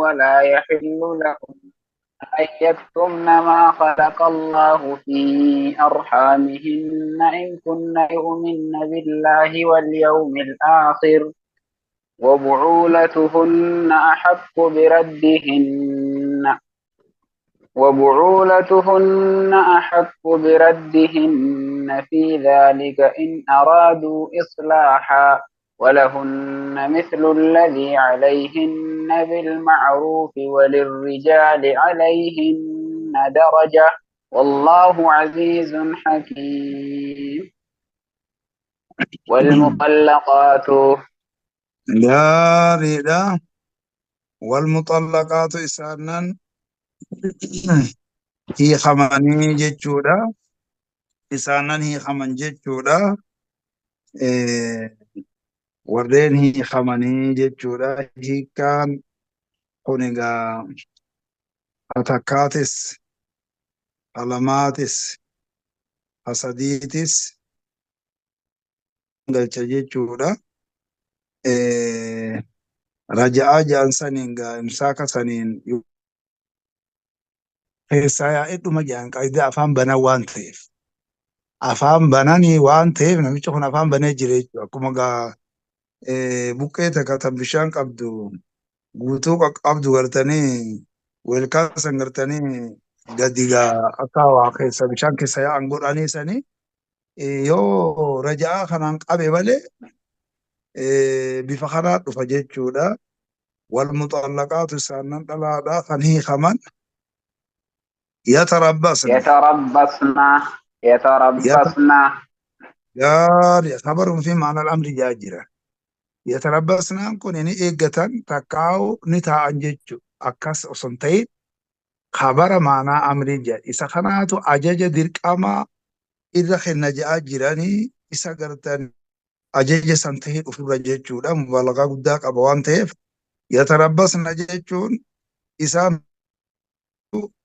ولا يحل لهن أن يكتمن ما خلق الله في أرحامهن إن كن يؤمن بالله واليوم الآخر وبعولتهن أحق بردهن وبعولتهن أحق بردهن في ذلك إن أرادوا إصلاحا ولهن مثل الذي عليهن بالمعروف وللرجال عليهن درجة والله عزيز حكيم. والمطلقات Gaariidha. Walmuxallaqaatu isaanan hiikamanii jechuudha. Isaanan hiikaman jechuudha. Warreen hiikamanii jechuudha. Hiikkaan kun egaa hatakkaatis, halamaatis, hasadiitis galcha jechuudha. Raja'aa jedhan saniin gaa imsaaka saniin keessaa yaa'ee dhuma jedhan qaayida afaan banan waan ta'eef. Afaan bananii waan ta'eef namichi kun afaan banee jira jechuudha. Akkuma gaa buqqee takka tan bishaan qabdu guutuu qabdu gartanii weelkaa san gartanii gadi gaa akka waa keessa bishaan keessa yaa'an godhanii sanii yoo raja'aa kanaan qabe malee bifa kanaa dhufa jechuudha. Wal muxallaqaatu isaanan dhalaadha kan hiikaman yatarabbasna. يتربصن يتربصن Gaarii khabarun fi ma'ana al-amri jaa jira. Yatarabbasnaan kun ni eeggatan takkaa'u ni taa'an jechuudha. Akkas osoo hin ta'in khabara ma'anaa amrii jedha. Isa kanaatu ajaja dirqamaa irra kenna jedhaa jiranii isa gartan ajaja san ta'ee dhufurra jechuudha. Mubalagaa guddaa qaba waan ta'eef yatarabbasna jechuun isaan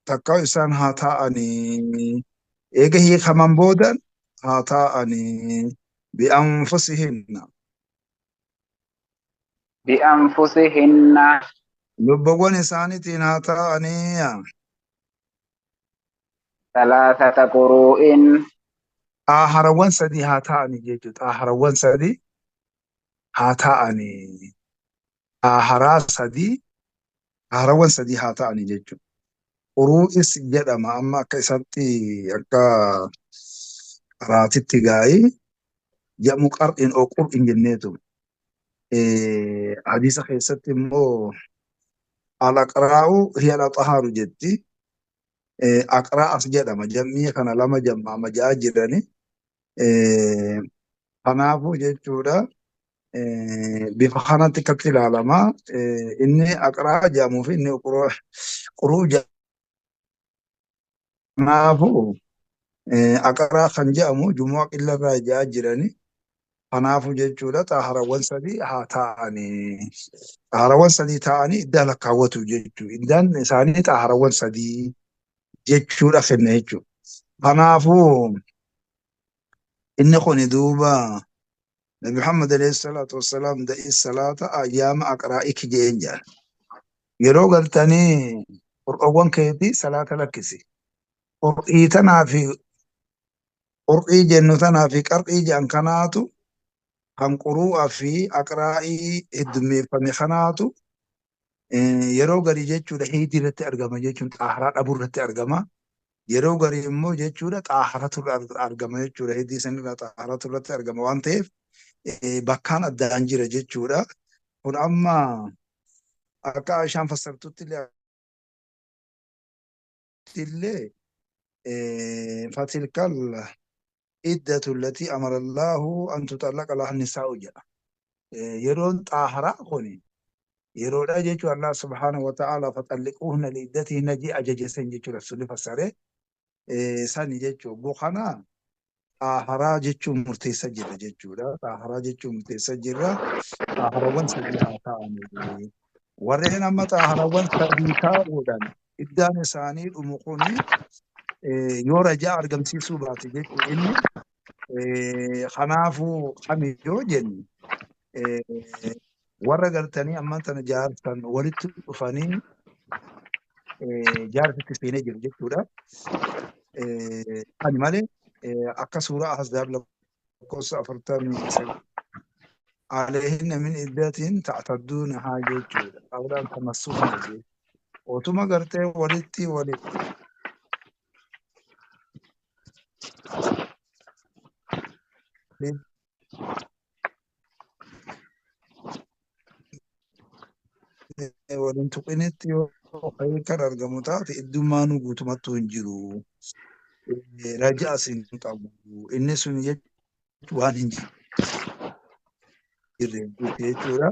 takkaa'u isaan haa taa'anii eega hiikaman boodan haa taa'anii bi'anfusihinna. بأنفسهن Lubbawwan isaaniitiin haa ta'anii. ثلاثة قروء Xaaharawwan sadii haa ta'anii jechuudha. Xaaharawwan sadii haa ta'anii. Xaaharaa sadii, xaaharawwan sadii haa ta'anii jechuudha. Quruu'is jedhama amma akka isatti akka qaraatitti gaa'ii jedhamu qar'in oo qur'in jenneetu. Hadiisa keessatti immoo al-aqraa'u hiya al-axhaaru jetti. Aqraa'as jedhama. Jammii kana lama jammaama ja'a jirani. Kanaafuu jechuudha bifa kanatti akkatti ilaalama. Inni aqraa jedhamuu fi inni quruu jedhamu. Kanaafuu aqraa kan jedhamu jumu'a qillarraa ja'a jirani. Kanaafuu jechuudha xaaharawwan sadii haa ta'anii. Xaaharawwan sadii ta'anii iddaa lakkaawwatu jechuudha. Iddaan isaanii xaaharawwan sadii jechuudha kenna jechuudha. Kanaafuu inni kuni duuba Nabi Muhammad alayhi salaatu wassalaam da'i salaata ayyaama aqraa'iki jeen jedhan. Yeroo galtanii qur'oowwan keetii salaata lakkisi. Qur'ii tanaa fi qur'ii jennu tanaa fi qar'ii jedhan kanaatu kan quruu'aa fi aqraa'ii heddummeeffame kanaatu yeroo garii jechuudha hiidii irratti argama jechuun xaaharaa dhabuu irratti argama. Yeroo garii immoo jechuudha xaaharatu argama jechuudha. Hiddii sanirraa xaaharatu irratti argama waan ta'eef bakkaan addaan jira jechuudha. Kun amma akka Aishaan fassartutti illee fatilkal iddatu allatii amara Allaahu an tutallaqa laha nisaa'u jedha. Yeroon xaaharaa kuni yeroodha jechuun Allah subhaanahu wa ta'ala faxalliquuhunna liiddatihinna jee ajaje san jechuudha rasuulli fassare sani jechuudha. Ogguu kana xaaharaa jechuun murteessa jirra jechuudha. Xaaharaa jechuun murteessa jirra. Xaaharawwan sadii haa ta'anii. Warreen amma xaaharawwan sadii taa'uudhaan iddaan isaanii dhumu kuni yoo rajaa argamsiisuu baate jechuudha inni kanaafuu kami yoo jenne Warra gartanii ammaan tana jaarsan walitti dhufanii jaarsitti seenee jiru jechuudha. Ani malee akka suuraa Ahzaab lakkoofsa 49 alayhinna min iddatin ta'tadduunahaa jechuudha. Qawlaan tamassuhunna jechuudha. Otuma gartee walitti walitti waliin tuqinitti yoo kan argamu taate iddummaanuu guutumattuu hin jiru. Raja'as hin qabu. Inni sun jechuun waan hin jirre jechuudha.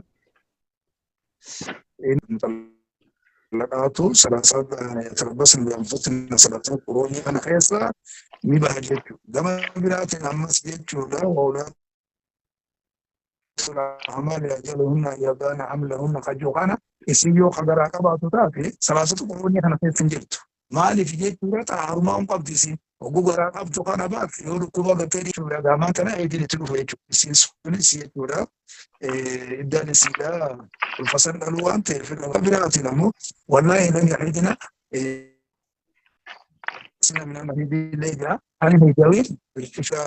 Muxallaqaatu salaasa yatarabbasna bi'anfusihinna salaasa quruunii kana keessa ni baha jechuudha. Gama biraatiin ammas jechuudha wa'ulaatu ahmaali ajaluhunna yadaana hamlahunna kajuu kana isin yoo kagaraa qabaatu taate salaasatu quruunii kana keessa hin jirtu. Maaliif jechuudha xaarumaa hin qabdi isin. Oguu garaa qabdu kana baaf yoo dhukkuba gartee jechuudha gaamaan tana eetiin itti dhufu jechuudha. Isin sunis jechuudha iddaan isiidha ulfasan dhaluu waan ta'eef gama biraatiin ammoo wallaahi lam yahidna sina min al-mahidi illee jira. Ani hijawiin ifa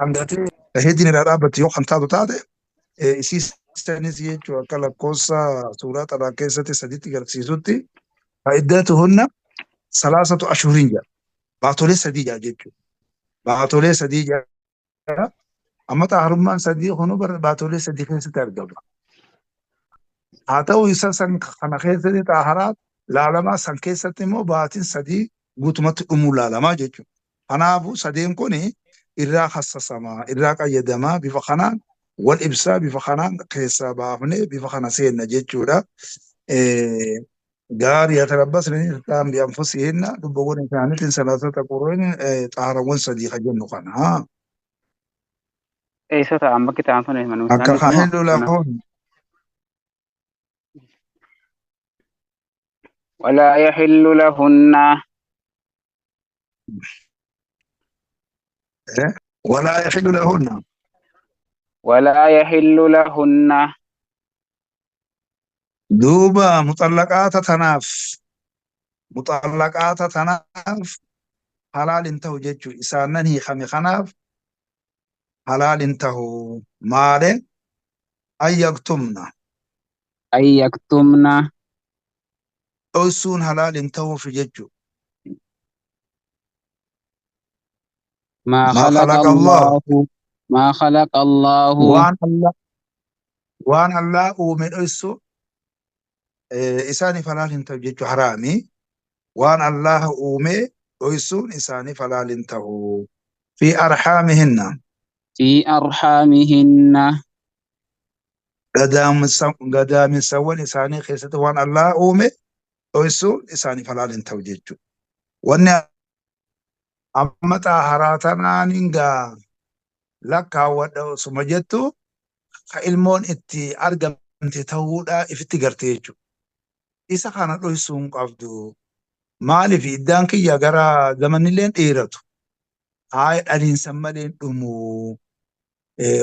hangatee heddin irraa dhaabbatti yoo kan taatu taate isii sanis jechuudha akka lakkoofsa suuraa xalaa keessatti saditti garsiisutti iddatuhunna salaasatu ashhurin jedha. Baatolee sadii jedha jechuudha. Baatolee sadii jedha. Amma xaharummaan sadii kunu baatolee sadii keessatti argama. Haa ta'u isa san kana keessatti xaharaa laalamaa san keessatti immoo baatiin sadii guutumatti dhumuu laalamaa jechuudha. Kanaafuu sadeen kun irraa hassasamaa, irraa qayyadamaa bifa kanaan wal ibsaa bifa kanaan keessaa baafnee bifa kana seenna jechuudha. Gaarii yatarabbasna isaan bi'anfusihinna lubbuuwwan isaaniitiin salaasata quruun xaharawwan sadii ka jennu kana. Eessa ta'an bakki ta'an sun manuma Akka isaaniiti moo hahillu mana? lahun ولا يحل لهن walaa yahillu lahunna ولا يحل لهن duuba muxallaqaata tanaaf muxallaqaata tanaaf halaal hin ta'u jechuu isaanan hiikame kanaaf halaal hin ta'u maale an yaktumna أن يكتمن dhoysuun halaal hin ta'uuf jechuu ما maa خلق khalaqa Allah الله ما خلق الله waan Allah waan Allah uume dhoysu isaaniif halaal hin ta'u jechuu haraami waan Allah uume dhoysuun isaaniif halaal hin ta'u fi arhaamihinna في أرحامهن gadaamessawwan isaanii keessatti waan Allah uume dhoysuun isaaniif halaal hin ta'u jechuudha. Wanni amma xaaharaa tanaan gaa lakkaawwadha osuma jettu ka ilmoon itti argamte ta'uudha ifitti garte jechuudha. Isa kana dhoysuu hin qabdu. Maaliif iddaan kiyya gara zamanillee dheeratu. Haaya dhaliinsan malee hin dhumu.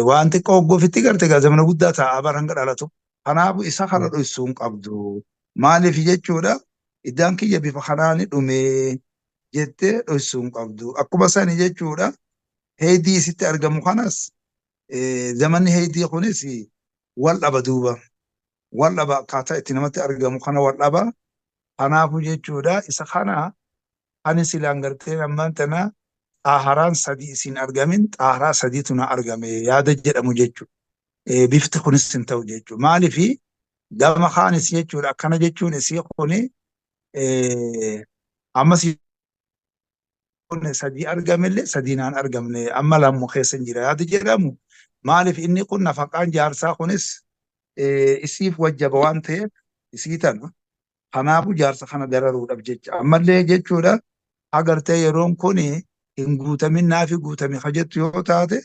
Waan xiqqoo ofitti garte gaa zamana guddaa ta'a bara hanga dhalatu. Kanaafuu isa kana dhoysuu hin qabdu. Maaliif jechuudha iddaan kiyya bifa kanaan dhume jettee dhoysuu hin qabdu. Akkuma sani jechuudha heydii isitti argamu kanas zamanni heydii kunis wal dhaba duuba. Wal dhaba akkaataa itti namatti argamu kana wal dhaba. Kanaafuu jechuudha isa kana ani silaan gartee ammaan tana xaaharaan sadii isin argamin xaaharaa sadiitu na argame yaada jedhamu jechuudha. Bifti kunis hin ta'u jechuudha. Maaliifi gama kaanis jechuudha akkana jechuun isii kuni ammas sadii argamellee sadii naan argamne amma lamu keessa hin jira yaada jedhamu. Maaliif inni kun nafaqaan jaarsaa kunis isiif wajjaba waan ta'eef isii tana. Kanaafuu jaarsa kana dararuudhaaf jecha. Ammallee jechuudha agartee yeroon kun hin guutamin naafi guutame ka jettu yoo taate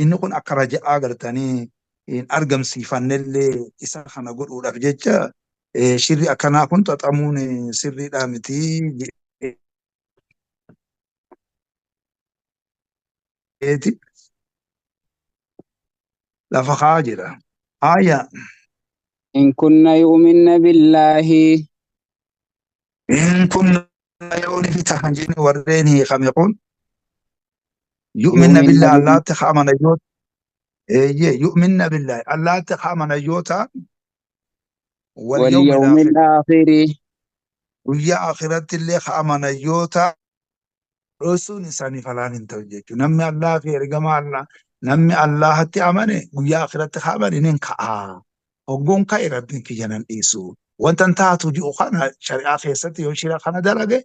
inni kun akka raja'aa agartanii hin argamsiifannellee isa kana godhuudhaaf jecha shirri akkanaa kun xaxamuun sirriidhaa miti jedheeti lafa kaa jira. Haaya. In kunna yu'minna billaahi. In kunna yoonifi tahan jenne warreen hiikame kun yu'minna Yu'minna billaahi Allaatti ka amanan yoo eeyyee yu'minna billaahi Allaatti ka amanan yoo ta'an wal yawmil walyawmil aakhir aakhiri. Guyyaa akhiratti illee ka amanan yoo ta'an dhoysuun isaaniif halaal hin ta'u jechuudha. Namni Allaa fi ergamaa Allaa namni Allaahatti amane guyyaa akhiratti ka amane nin ka'a. Hogguun ka'e Rabbiin kiyya nan dhiisu. Wanta hin taatu ji'u kana shari'aa keessatti yoo shira kana dalage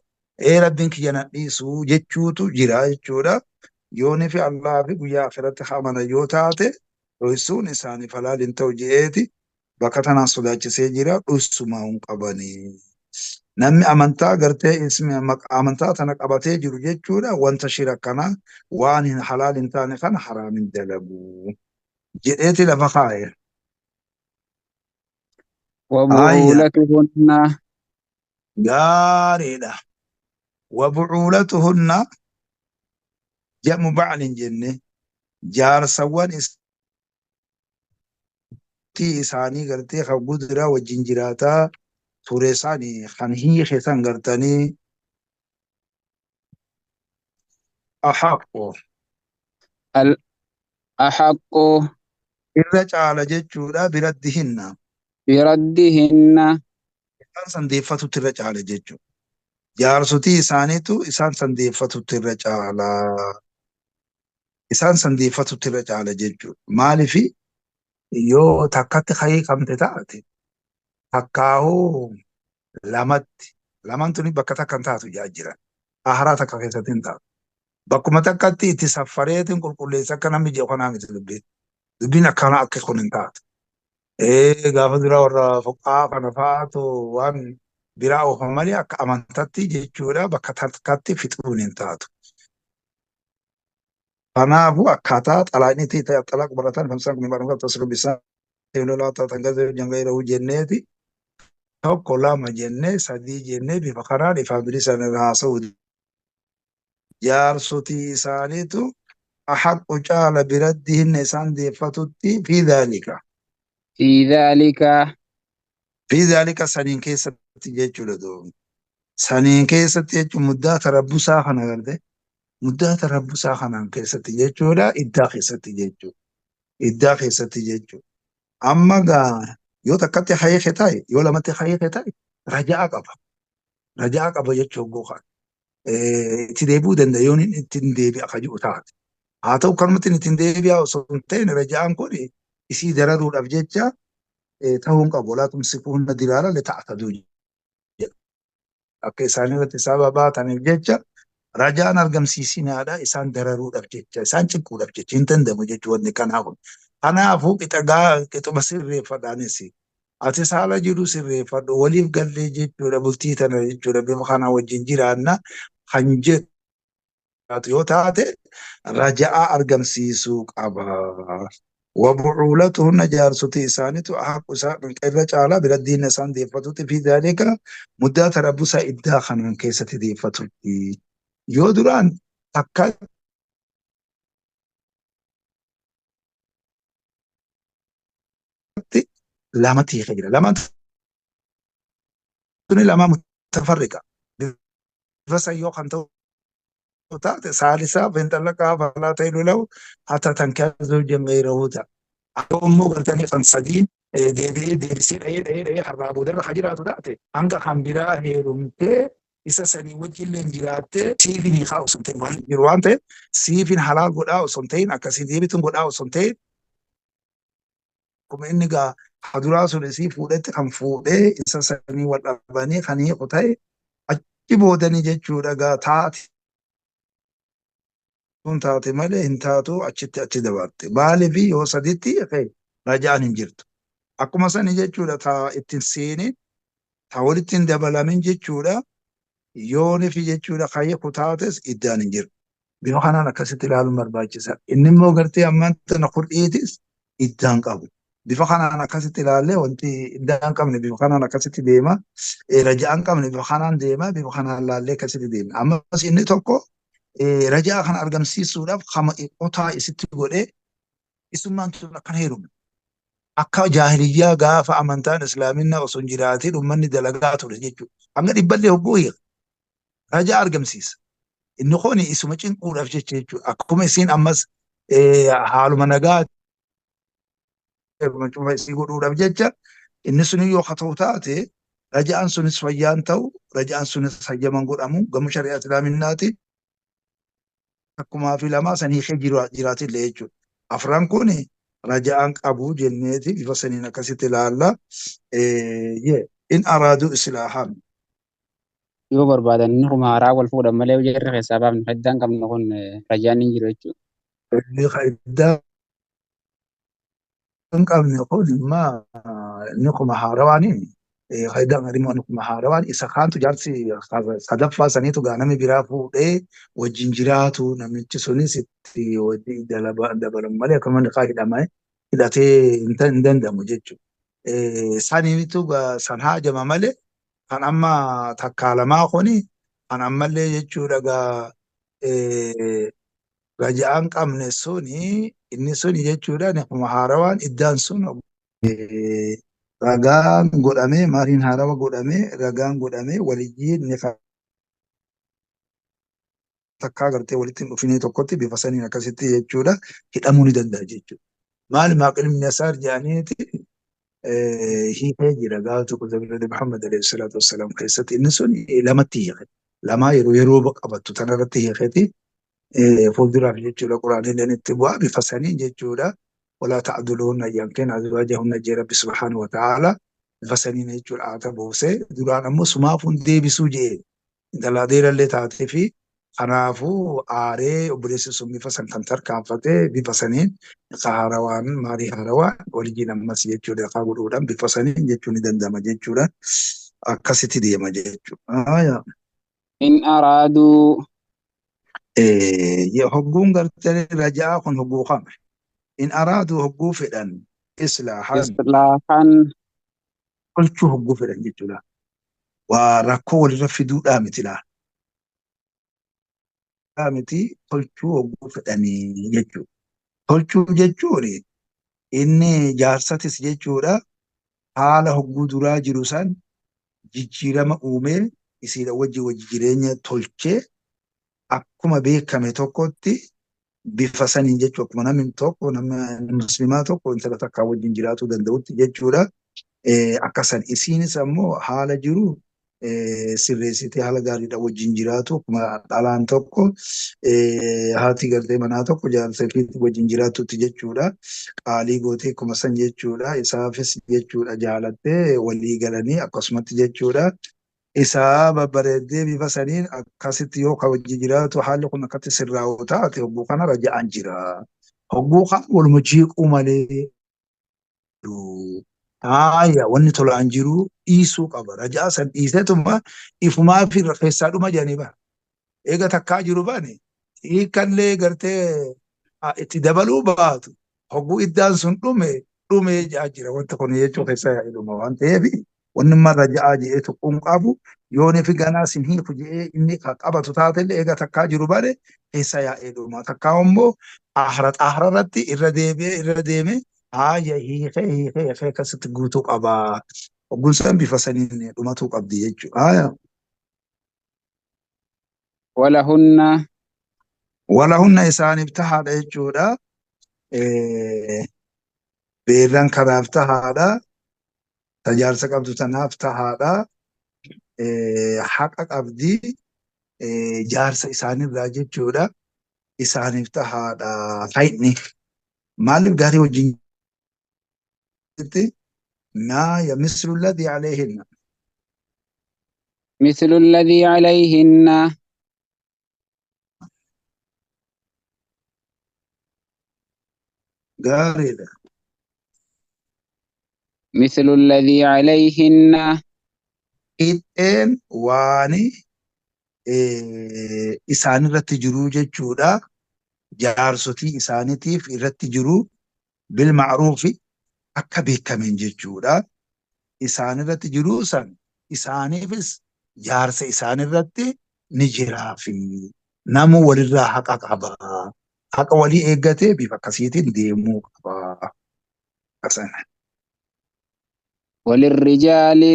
ee Rabbiin kiyya nan dhiisu jechuutu jira jechuudha. Yooni fi Allaa fi guyyaa akhiratti ka amanan yoo taate dhoysuun isaaniif halaal hin ta'u je'eeti bakka tanaan sodaachisee jira dhoysumaa hin qabanii. Namni amantaa gartee ismi amantaa tana qabatee jiru jechuudha wanta shira kana waan hin halaal hin taane kana haraam hin dalagu jedheeti lafa kaa'e. Ayya Wabu'uulatuhunna. Gaariidha. Wabu'uulatuhunna jam'u ba'lin jenne jaarsawwan isaanii gartee kan guduraa wajjin jiraataa ture isaanii kan hiike san gartanii ahaqqu Al ahaqqu irra caala jechuudha biratti hinna. Biraddihinna. Isaan san deeffatutti irra caala jechuudha. Jaarsotii isaaniitu isaan san deeffatutti irra caala. Isaan san deeffatutti irra caala jechuudha. Maaliifi yoo takkatti hiikamte taate takkaahuu lamatti lamaan tuni bakka takka hin taatu jaa jiran. Aharaa takka keessatti hin taatu. Bakkuma takkatti itti saffareetiin qulqulleessa akka namni jedhu kanaa miti dubbiin. Dubbiin akkana akka kun hin taatu. Gaafa dura warra foqqaa kana fa'aatu waan biraa oofa malee akka amantatti jechuudha bakka takkatti fixuun hin taatu. Kanaafuu akkaataa xalaaqni itti xalaaq baratan famsaan kun baratan tasirru bisaan lolaa taatan gazee jangaira jenneeti tokko lama jennee sadii jennee bifa kanaan ifaan bilisaan irra haasa'uu jaarsotii isaaniitu ahaqqu caala biratti hinna isaan deeffatutti fi dhaalika. Fi dhaalika. Fi dhaalika saniin keessatti jechuudha duuba. Saniin keessatti jechuun muddaa tarabbusaa kana garte muddaa tarabbusaa kanaan keessatti jechuudha iddaa keessatti jechuudha. Iddaa keessatti jechuudha. Amma gaa yoo takkatti hayeeke ta'e yoo lamatti hayeeke ta'e raja'aa qaba. Raja'aa qaba jechuun gokaan. Itti deebi'uu danda'a yoo inni ittiin deebi'a ka jiru taate. Haa ta'u kanumatti ittiin deebi'a osoo hin ta'in raja'aan kun isii dararuudhaaf jecha ta'uu hin qabu. Walaa tumsikuhunna diraara lita'taduu jedha. Akka isaan irratti sababa baataniif jecha raja'aan argamsiisinaadha isaan dararuudhaaf jecha isaan cinquudhaaf jecha hin danda'amu jechuun wanni kanaa kun. Kanaafuu qixa gaa qixuma sirreeffadhaanis ati saala jiru sirreeffadhu waliif gallee jechuudha bultii tana jechuudha bifa kanaa wajjin jiraanna kan jedhu yoo taate raja'aa argamsiisuu qaba. Wabu'uulatuhunna jaarsotii isaaniitu ahaqqu isaan irra caalaa bira diina isaan deeffatutti fi dhaalika muddaa tarabbusaa iddaa kanaan keessatti deeffatutti. Yoo duraan takkatti lamatti hiikee jira. Lamaan tuni lama mutafarriqa. Bifa san yoo kan ta'u taate saalisaa finxalaqaa falaa ta'e lolau hatta tankiyaa zawjan gayrahu ta'a. Yoo immoo galtanii kan sadiin deebi'ee deebisee dha'ee dha'ee dha'ee har'aa boodarra haa jiraatu taate hanga kan biraa heerumtee isa sanii wajjillee jiraattee siifin hiikaa osoo hin ta'in waan jiru waan ta'eef siifin halaal godhaa osoo hin ta'in akkasii deebituun godhaa osoo hin ta'in akkuma inni gaa haduraa sun isii fuudhetti kan fuudhee isa sanii wal dhabanii kan hiiku ta'e achi boodanii jechuudha gaa taate sun taate malee hin taatu achitti achi dabarte. Maaliif yoo saditti raja'aan hin jirtu. Akkuma sani jechuudha taa ittiin seenin taa walitti hin dabalamin jechuudha yoonifi jechuudha kan hiiku taates iddaan hin jiru. Bifa kanaan akkasitti ilaaluun barbaachisa. Inni immoo gartee ammaan tana qur'iitis iddaan qabu. Bifa kanaan akkasitti ilaallee wanti iddaan qabne bifa kanaan akkasitti deema. Raja'aan qabne bifa kanaan deema. Bifa kanaan ilaallee akkasitti deema. Ammas inni tokko raja'aa kana argamsiisuudhaaf kama qotaa isitti godhee isummaan tun akkan heerumne. Akka jaahiliyyaa gaafa amantaan islaaminaa osoo hin jiraatin uummanni dalagaa ture jechuudha. Hanga dhibballee hogguu hiika. Rajaa argamsiisa. Inni kun isuma cinquudhaaf jecha jechuudha. Akkuma isiin ammas haaluma nagaa cufa isii godhuudhaaf jecha inni sun yoo haa ta'u taate raja'aan sunis fayyaan ta'u raja'aan sunis hayyaman godhamu gama shari'aa islaaminaati takkumaa fi lamaa san hiikee jiraatillee jechuudha. Afran kun raja'aan qabu jenneeti bifa saniin akkasitti ilaalla. In araaduu islaahan. Yoo barbaadan inni kuma haaraa wal fuudhan malee jarri keessaa baafne iddaan qabnu kun rajaan hin jiru jechuudha. Iddaa hin qabne kun immoo inni kuma haarawaani. Iddaan immoo inni kuma haarawaan isa kaantu jaarsi sadaffaa saniitu gaa namni biraa fuudhee wajjin jiraatu namichi sunis itti wajjin dabalamu malee akkuma inni hidhamee hidhatee hin danda'amu jechuudha. Saniitu san haajama malee kan amma takkaa lamaa kuni kan ammallee jechuudha gaa raja'aan qabne suni inni suni jechuudha akkuma haarawaan iddaan sun ragaan godhamee maariin haarawa godhamee ragaan godhamee waliyyiin ni takkaa gartee walitti hin dhufinee tokkotti bifa saniin akkasitti jechuudha hidhamuu ni danda'a jechuudha. Maali maaqil ibn Yasaar jedhaniiti hiikee jira gaafa tokko Nabi Muhammad alayhi salaatu wassalaam keessatti inni sun lamatti hiike. Lamaa yeroo yeroo qabattu tanarratti hiikeeti fuulduraaf jechuudha quraanilleen itti bu'aa bifa saniin jechuudha. Walaa ta'duluhunna yankeen azwaajahunna jee Rabbi subhaanahu wa ta'ala bifa saniin jechuudha haata buusee duraan ammoo sumaafuun deebisuu jee intala adeerallee taatee fi kanaafuu aaree obboleessi sun bifa san kan tarkaanfatee bifa saniin haarawaan maarii haarawaan waliin ammas jechuudha haa godhuudhaan bifa saniin jechuun ni danda'ama jechuudha akkasitti deema jechuudha. In araaduu Hogguun gartee rajaa kun hogguu kame. In araaduu hogguu fedhan islaahan islaahan tolchuu hogguu fedhan jechuudha. Waa rakkoo walirra fiduudhaa miti laala. Miti tolchuu hogguu fedhanii jechuudha. Tolchuu jechuun inni jaarsatis jechuudha haala hogguu duraa jiru san jijjiirama uumee isiidha wajji wajji jireenya tolchee akkuma beekame tokkotti bifa saniin jechuudha. Akkuma namni tokko nama musliimaa tokko intala takkaa wajjin jiraatuu danda'utti jechuudha. Akkasan isiinis ammoo haala jiru sirreessitee haala gaariidhaan wajjin jiraatu akkuma dhalaan tokko haati gartee manaa tokko jaarsa ifiitti wajjin jiraatutti jechuudha. Qaalii gootee akkuma san jechuudha. Isaafis jechuudha jaalattee walii galanii akkasumatti jechuudha. Isaa babbareeddee bifa saniin akkasitti yoo ka wajjin jiraatu haalli kun akkatti sirraa'u taate hogguu kana raja'aan jira. Hogguu kan waluma jeequu malee haaya wanni tolaan jiru dhiisuu qaba. Raja'aa san dhiiseetuma ifumaa fi keessaa dhuma jedhanii bara. Eega takkaa jiru bane hiikallee gartee itti dabaluu baatu hogguu iddaan sun dhume dhumee ja'a jira wanta kun jechuu keessaa yaa'ee dhuma waan ta'eef wanni imma raja'aa jedhee tuquun qabu yoon fi ganaa sin hiiku jedhee inni kan qabatu taatellee eega takkaa jiru bare keessa yaa'ee dhuma. Takkaa immoo xaahara xaahara irratti irra deebi'ee irra deemee haaya hiikee hiikee hiikee akkasitti guutuu qaba. Hogguun san bifa saniin dhumatuu qabdi jechuudha. Haaya. Walahunna Walahunna isaaniif tahaadha jechuudha. Beerran kanaaf tahaadha. Tajaarsa qabdu tanaaf tahaadha. Haqa qabdi jaarsa isaanirraa jechuudha. Isaaniif tahaadha. Hayni maaliif gaarii wajjin maa mislu alladhi alayhinna. Mislu alladhi alayhinna. Gaariidha. Mislu alladhi alayhinna. Qixxeen waani isaanirratti jiru jechuudha. Jaarsotii isaaniitiif irratti jiru bil ma'ruufi akka beekameen jechuudha. Isaanirratti jiru san isaaniifis jaarsa isaanirratti ni jiraafi. Namu walirraa haqa qaba. Haqa walii eeggatee bifa akkasiitiin deemuu qaba. Akkasana. Walirrijaali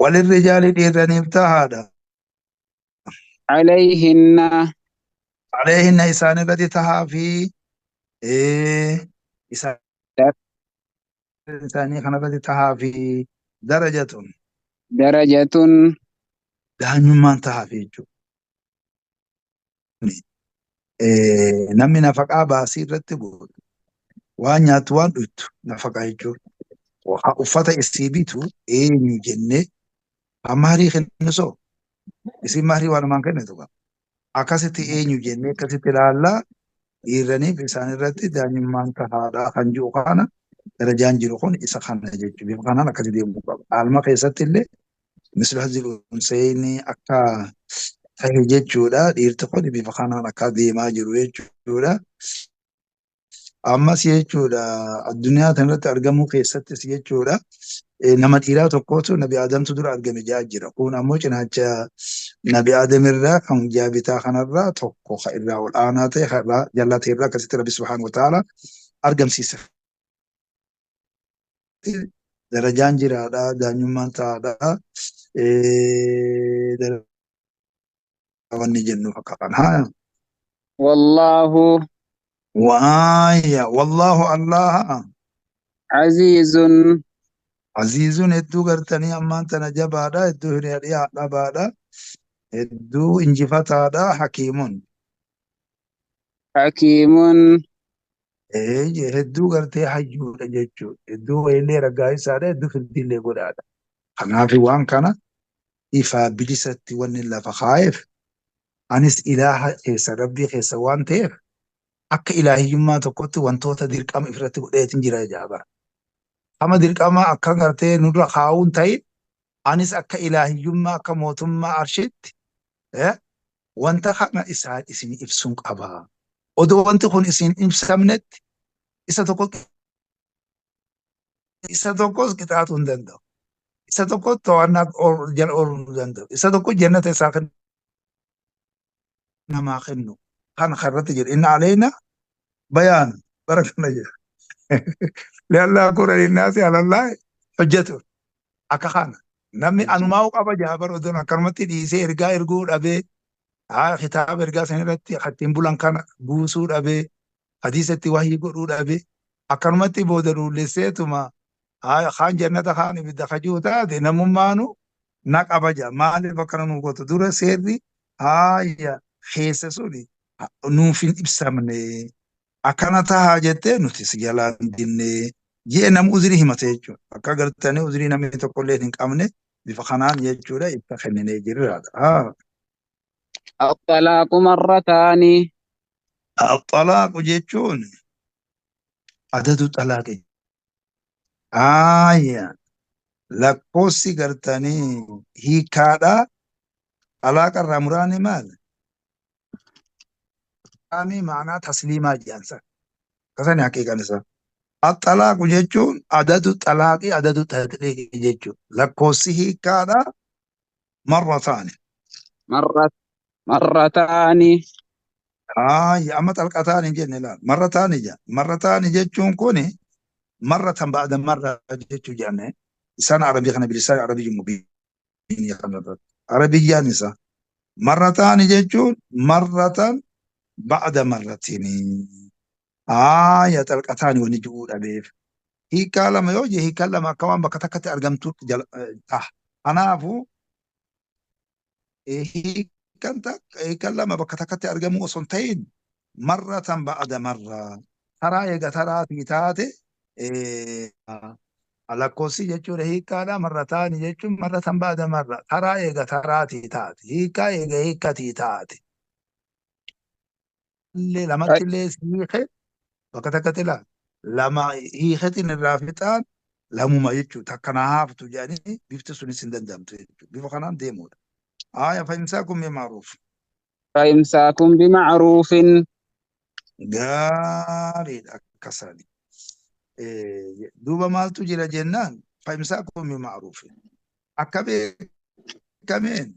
Walirrijaali dhiirraniif tahaadha. Alayhinna Alayhinna isaan irratti tahaa fi isaan isaanii kanarratti tahaa fi darajatun. Darajatun daanyummaan tahaa fi jechuudha. Namni nafaqaa baasii irratti godhu waan nyaattu waan dhugtu nafaqaa jechuudha. Uffata isii bitu eenyu jennee mahrii kennu soo isin mahrii waanumaan kennitu qaba. Akkasitti eenyu jennee akkasitti ilaallaa dhiirraniif isaan irratti daanyummaan tahaadha kan jiru kana darajaan jiru kun isa kana jechuudha. Bifa kanaan akkasi deemuu qaba. Dhaalma keessatti illee misla hazil unsayni akka tahe jechuudha. Dhiirti kun bifa kanaan akka deemaa jiru jechuudha. Ammas jechuudha addunyaa kanarratti argamuu keessattis jechuudha. Nama dhiiraa tokkotu Nabi Aadamtu dura argame ja'a jira. Kun ammoo cinaacha Nabi Aadamirraa kan jaabitaa kanarraa tokko kan irraa ol aanaa ta'e kan irraa jallaa ta'e irraa akkasitti Rabbi subhaanahu wa ta'ala argamsiisa. Darajaan jiraadha, daanyummaan ta'aadha. Wanni jennu fakkaatan. Haa. Wallaahu Waaya wallaahu Allah aziizun aziizun hedduu gartanii ammaan tana jabaadha, hedduu hiriyaa dhiyaa dhabaadha, hedduu injifataadha, hakiimun. Hakiimun Hedduu gartee hayyuudha jechuudha. Hedduu wayillee raggaa'isaadha, hedduu firdiillee godhaadha. Kanaaf waan kana ifaa bilisatti wanni lafa kaa'eef anis ilaaha keessa rabbii keessa waan ta'eef akka ilaahiyyummaa tokkotti wantoota dirqama ifirratti godheetin jira jaabara. Kama dirqama akka gartee nurra kaa'uun ta'in anis akka ilaahiyyummaa akka mootummaa arshitti wanta kana isaan isin ibsuun qaba. Odoo wanti kun isin ibsamnetti isa tokkos qixaatuu hin danda'u. Isa tokko to'annaa jala ooluu hin danda'u. Isa tokko jannata isaa namaa kennu. Kana irratti jedhu inna aleyna bayaan bara kana jedha. Li'allaa yakuna linnaasi alallaahi hujjatun. Akka kana namni anumaa'u qaba jaabar odoon akkanumatti dhiisee ergaa erguu dhabee kitaaba ergaa san irratti ittiin bulan kana buusuu dhabee hadiisatti wahii godhuu dhabee akkanumatti booda ruulesseetuma kaan jannata kaan ibidda kajuu taate namummaanu na qaba jaa maaliif akkana nuu gootu dura seerri haaya keessa suni nuuf hin ibsamne akkana tahaa jettee nuti si jalaan dinne jee nama uzrii himate jechuudha. Akka gartanii uzrii namni tokkollee hin qabne bifa kanaan jechuudha ibsa kenninee jirraadha. Axxalaaqu marrataani Axxalaaqu jechuun adadu xalaaqi. Aaya lakkoofsi gartanii hiikaadha. Xalaaqa irraa muraani maal? Muraani ma'anaa tasliimaa jedhansa. Akkasani haqiiqan isaa. Axxalaaqu jechuun adadu xalaaqi adadu tatliiqi jechuudha. Lakkoofsi hiikaadha marrataani. Marrataani Aaya amma xalqataani hin jenne laal. Marrataani jedha. Marrataani jechuun kuni marratan ba'da marra jechuu jedhame. Isaan arabii kana bilisaan arabii mubiinii kana irratti. Arabiyyaan isaa. Marrataani jechuun marratan ba'da marratini. Aaya xalqataani wanni ji'uu dhabeef. Hiikaa lama yoo jee hiikaan lama akka waan bakka takkatti argamtu ta'a. Kanaafuu hiikaan lama bakka takkatti argamuu osoo hin ta'in marratan ba'da marra. Taraa eega taraatii taate lakkoofsi jechuudha hiikaadha marrataani jechuun marratan ba'da marra. Taraa eega taraatii taate hiikaa eega hiikatii taate. Illee lamatti illee hiike bakka takkatti ilaala. Lama hiiketiin irraa fixaan lamuma jechuudha. Takka na haaftu jedhanii bifti sunis hin danda'amtu jechuudha. Bifa kanaan deemuudha. Aaya fa'imsaakum bima'ruuf. Fa'imsaakum bima'ruufin. Gaariidha akkasani. Duuba maaltu jira jennaan fa'imsaakum bima'ruuf. Akka beekameen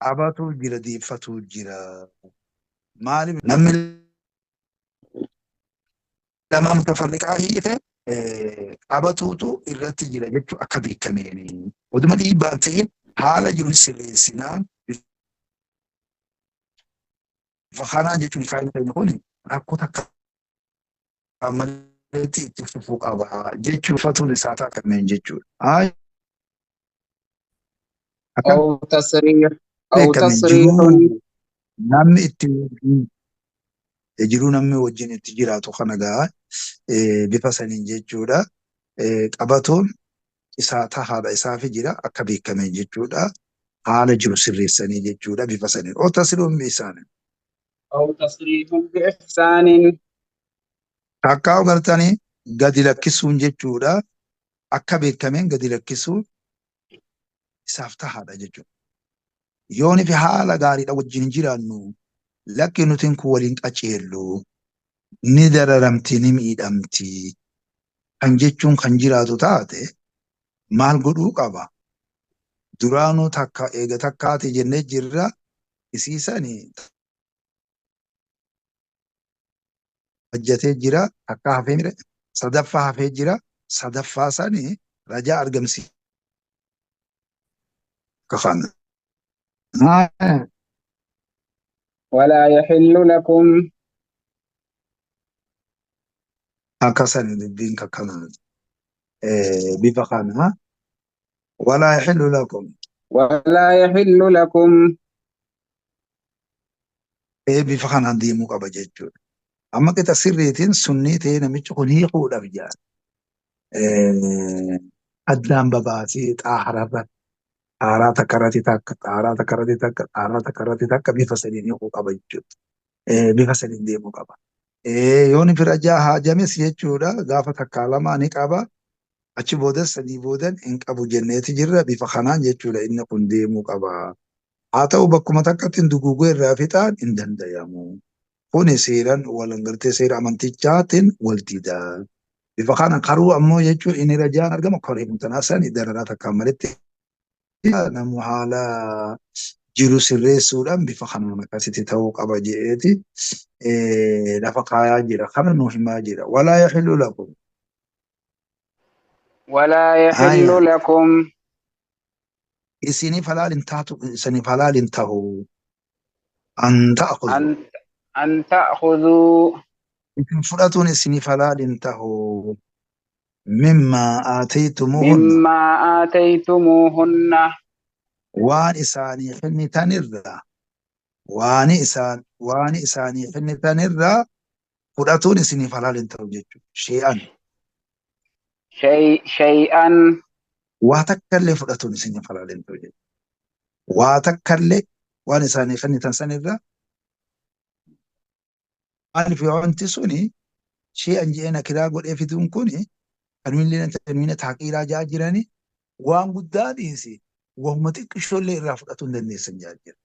abatu jira deeffatu jira. Maaliif namni Lama mutafarriqaa hiite qabatuutu irratti jira jechuu akka beekameeni. Oduma dhiibbaa ta'in haala jiru sirreessinaa bifa kanaan jechuun isaan keenya kun rakkoo takka maletti itti fufuu qaba jechuun fatuun isaa ta'a kanneen jechuudha. Akka أو تصريح أو beekame تصريح jiruu namni itti jiruu namni wajjin itti jiraatu kana gaa bifa saniin jechuudha. Qabatuun isaa tahaadha isaafi jira akka beekame jechuudha. Haala jiru sirreessanii jechuudha bifa saniin. Oo tasiriin isaanii. أو تصريح بإحسان Takkaa gartanii gadi lakkisuun jechuudha. Akka beekameen gadi lakkisuun isaaf tahaadha jechuudha. Yoon fi haala gaariidha wajjin hin jiraannu lakki nutiin kun waliin qaceellu ni dararamti ni miidhamti kan jechuun kan jiraatu taate maal godhuu qaba? Duraanuu takka eega takkaati jennee jirra isiisanii hojjetee jira takka hafee mire sadaffaa hafee jira sadaffaa sanii rajaa argamsiisa kana. ولا يحل لكم Akkasani dubbiin kakkanaati. Bifa kana walaa yaxillu lakum ولا يحل لكم bifa kanaan deemuu qaba jechuudha. Amma qixa sirriitiin sunnii ta'ee namichi kun hiikuudhaaf jira. Addaan babaasee xaararra xaaraa takka irratti takka xaaraa takka irratti takka xaaraa takka irratti takka bifa sadiin hiikuu qaba jechuudha. Bifa sadiin deemuu qaba. Yoon fira haajames jechuudha gaafa takkaa lamaa ni qaba. Achi boodas sadii boodan hin qabu jenneeti jirra bifa kanaan jechuudha inni kun deemuu qaba. Haa ta'u bakkuma takkatti hin duguuguu irraa fixaan hin dandayamu. Kuni seeraan wal gartee seera amantichaatiin wal dida. Bifa kana karuu ammoo jechuun inni rajaan argama koree murtanaa sani dararaa takkaan maletti namu haala jiru sirreessuudhaan bifa kanaan akkasitti ta'uu qaba je'eeti lafa kaayaa jira. Kana nuuf himaa jira. Walaa yaxillu lakum. ولا يحل Haya لكم isiniif halaal hin taatu isiniif halaal hin ta'u an ta'khudhu. أن أن تأخذوا Isin fudhatuun isiniif halaal hin ta'u mimmaa aataytumuuhunna مما آتيتموهن waan isaanii kennitanirraa waan isaanii kennitanirraa fudhatuun isiniif halaal hin ta'u jechuudha. Shee'an شيئا waa takkallee fudhatuun isiniif halaal hin ta'u jechuudha. Waa takkallee waan isaanii kennitan sanirraa maaliif yoo wanti suni shee'an je'ee nakiraa godhee fiduun kuni tanwiinni tanwiina taaqiiraa ja'a jirani waan guddaa dhiisi waanuma xiqqishoollee irraa fudhatuu hin dandeessan ja'a jira.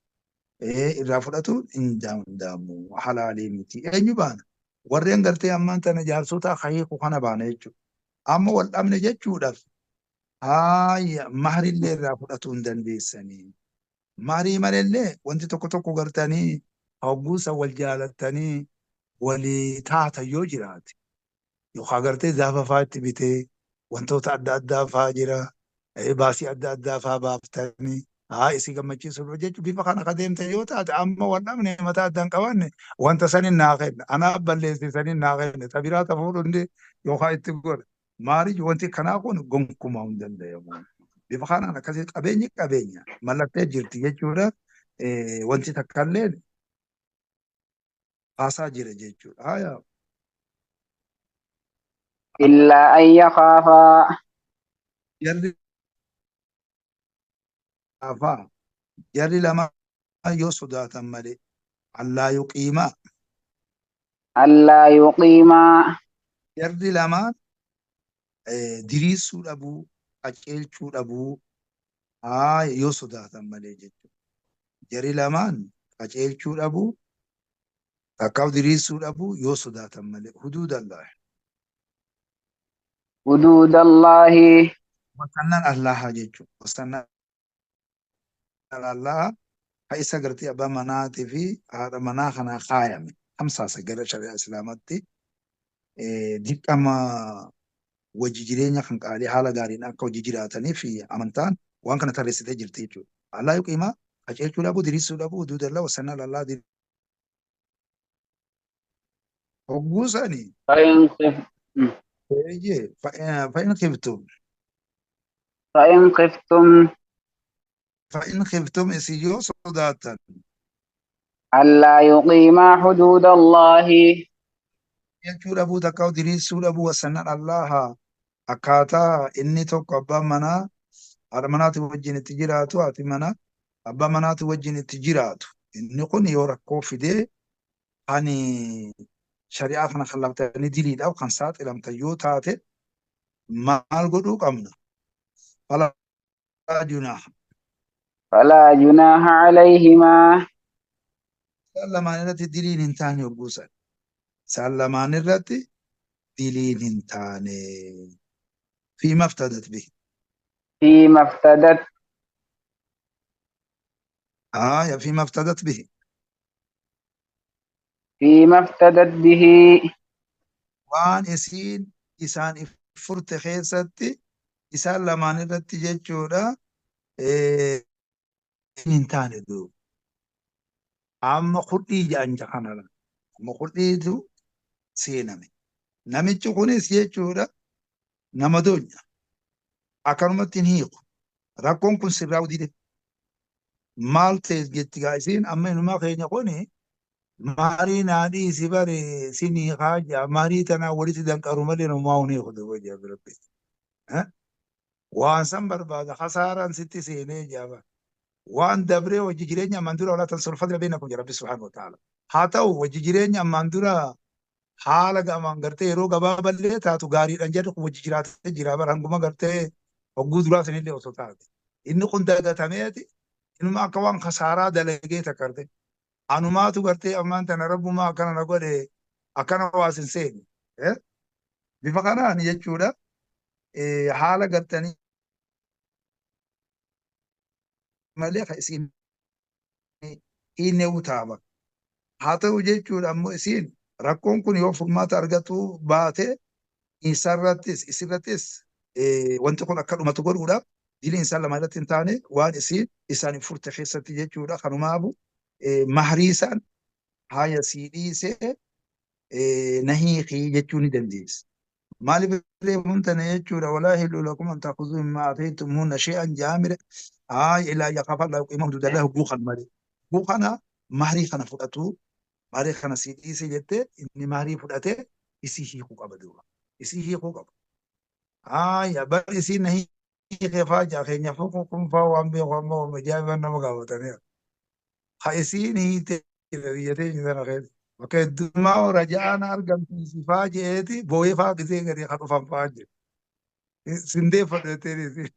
Irraa fudhatuun hin danda'amu halaalii miti. Eenyu baana? Warreen gartee ammaan tana jaarsota hiiku kana baana jechuudha. Amma wal dhabne jechuudhaaf haaya mahrillee irraa fudhatuu hin dandeessanii. Mahrii malallee wanti tokko tokko gartanii hogguusa wal jaalattanii walii taatan yoo jiraate yookaan gartee zaafa fa'aa itti bitee wantoota adda addaa fa'aa jira. Baasii adda addaa fa'aa baaftanii haa isii gammachiisuuf jechuun bifa kana akka deemte yoo taate amma wal dhabne mataa addaan qabanne wanta sanin naa kenna anaaf balleesse sanin naa kenna tabiraa ta fuudhunde yookaan itti godha. Maaliif wanti kanaa kun gonkumaa hin danda'amu. Bifa kanaan akkasii qabeenyi qabeenya mallattee jirti jechuudha. Wanti takkallee haasaa jira jechuudha. Haaya إلا أن يخافا jarri afaa jarri lama yoo sodaatan malee allaa yuqiimaa ألا يقيما jarri lamaan diriirsuu dhabuu qaceelchuu dhabuu haa yoo sodaatan malee jechuudha. Jarri lamaan qaceelchuu dhabuu takkaaf diriirsuu dhabuu yoo sodaatan malee huduudallah حدود الله wasannaan allaha jechuudha. Wasannaan allaha ha isa gartee abbaa manaatii fi haadha manaa kanaa kaayame hamsaasa gara shari'aa islaamatti Dirqama wajji jireenya kan qaalii haala gaariin akka hojii jiraatanii fi amantaan waan kana tarreessitee jirti jechuudha. Allaa yuqiimaa qajeelchuu dhabuu, diriirsuu dhabuu, huduudallaa wasannaa lallaa hogguu sani فإن خف eeyyee fa'in khiftum فإن خفتم fa'in khiftum isin yoo sodaattan ألا يقيما حدود الله jechuu dhabuu takka diriirsuu dhabuu wasannaan allaha akkaataa inni tokko abbaan manaa haadha manaati wajjin itti jiraatu haati manaa abbaa manaati wajjin itti jiraatu inni kun yoo rakkoo fidee ani shari'aa kana kallaftanii diliidhaaf kan saaxilamtan yoo taate maal godhuu qabna? Falaa junaaha. فلا جناح عليهما Isaan lamaan irratti diliin hin taane hogguu sana. Isaan lamaan irratti diliin hin taane. Fiima iftadat bihi. فيما افتدت Haaya fiima iftadat bihi. فيما افتدت به Waan isiin isaan furte keessatti isaan lamaan irratti jechuudha hin taane duuba. Amma qudhii jedhan kana amma qudhiitu seename. Namichi kunis jechuudha nama donya akkanumatti hin hiiku. Rakkoon kun sirraa dide. Maal ta'e jetti gaa isiin amma inumaa keenya kuni maarii naa dhiisi bare sinii haaja maarii tanaa walitti danqaru malee namaa hin hiiku duuba jaa biratti. Waan san barbaada hasaaraan sitti seenee jaaba. Waan dabree hojii jireenya ammaan dura walaa tansul fadla beinakum jedha Rabbi subhaanahu wa ta'ala. Haa ta'u hojii jireenya ammaan dura haala gamaan gartee yeroo gabaaballee taatu gaariidhaan jedhu kun hojii jiraatee jira bara hanguma gartee hogguu duraa sanillee osoo taate. Inni kun dagatameeti inuma akka waan kasaaraa dalagee takkarte. Anumaatu gartee ammaan tana rabbumaa akkana na godhe akkana waas hin seene. Bifa kanaan jechuudha haala gartanii malee kan isiin hiinneewu taaba. Haa ta'u jechuudha ammoo isiin rakkoon kun yoo furmaata argatu baate isarrattis isirrattis wanti kun akka dhumatu godhuudhaaf diliin isaan lama irratti hin taane waan isiin isaan furte keessatti jechuudha kanumaafu mahrii isaan haaya sii dhiisee na hiikii jechuu ni dandeessa. Maaliif reefuun tana jechuudha walaa hillu lakum an ta'khudhu mimmaa ataytumuhunna shay'an jaamire haaya ilaa yaqafa la yuqiima huduudallah hogguu kan malee. Hogguu kana mahrii kana fudhatu mahrii kana sii dhiise jettee inni mahrii fudhatee isii hiikuu qaba duuba. Isii hiikuu qaba. Haaya bari isiin na hiikee faa jaa keenya fuuquu kun faa waan beeku amma waan ajaa'iba nama gaafataniiru. Ha isiin hiite biyya teenya sana keessa. Bakka heddummaa raja'aan argamsiisi faa je'eeti boo'ee faa gisee gadi kan dhufan faa jedhe. Sindeeffadhu jetteen isiin.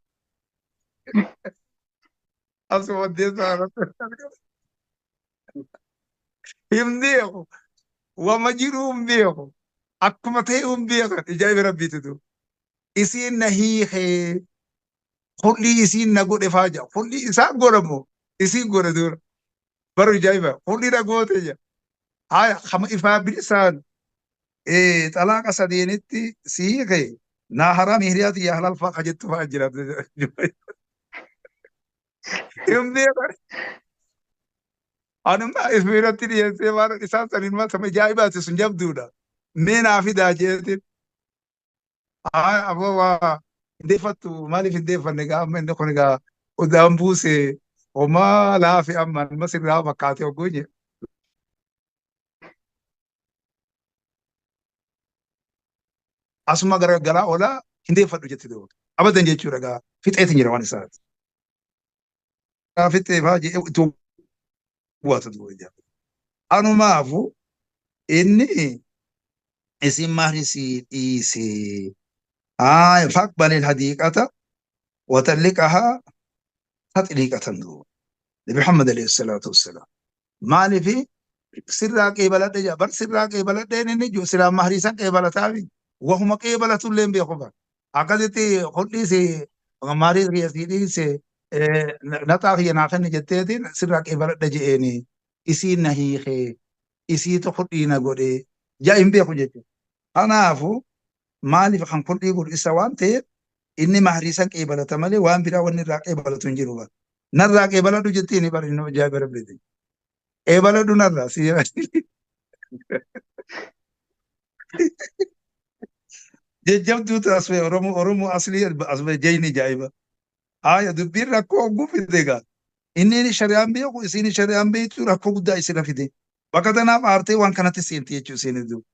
Asuma deessaa irratti argama. Hin beeku. Wama jiruu hin beeku. Akkuma ta'e hin beekan. Ijaa'iba rabbiitu duuba. Isiin na hiikee hul'ii isiin na godhe faa jedha. Hul'ii isaan godhamoo isiin godhe dura. Bara ajaa'iba. Hul'ii na goote jedha. Haya kama ifaa bilisaan xalaaqa sadeenitti si hiike naa haraam hiriyaati yaa halaal faa jettu faa jira. Hin beekan. Anuma ifiratti dhiyeessee waan isaan saniin ma sama ajaa'ibaati sun jabduudha. Mee naa fidaa jeetiin. Haya aboo waa hin deeffattu maaliif hin deeffanne gaa amma inni kun egaa odaan buuse homaa laafi amma amma sirraa fakkaate hogguu jedhe. Asuma garagalaa oolaa hin deeffadhu jetti duuba. Abadan jechuudha gaa fixeetiin jira waan isaati. Fixee faa jedhee itti bu'ata duuba ijaaru. Anumaafu inni isin maali si dhiise. Haaya faqbalil hadiiqata watalliqahaa taxliiqatan duuba. Nabi Muhammad alayhi salaatu wassalaam. Maaliifi sirraa qeebaladhe jedha. Bar sirraa qeebaladheen inni jiru silaa mahrii san qeebalataafi. Wahuma qeebalatullee hin beeku bar. Akkasitti hodhiise mahrii kiyya sii dhiise naxaa kiyya naa kenni jetteetiin sirraa qeebaladhe je'eeni. Isiin na hiikee isiitu hodhii na godhee jaa hin beeku jechuudha. Kanaafu maaliif kan kul'ii godhu isa waan ta'eef inni mahrii san qeebalata malee waan biraa wanni irraa qeebalatu hin jiru bara. Narraa qeebaladhu jettiin bara inni ajaa'iba rabbiiti. Qeebaladhu narraa si jajjabduutu as ba'e Oromoo Oromoo aslii as ba'e jayni ajaa'iba. Haaya dubbiin rakkoo hogguu fide egaa. Inni shari'aan beeku isiin shari'aan beektu rakkoo guddaa isirra fide. Bakka tanaaf aartee waan kanatti seenti jechuudha isiin duuba.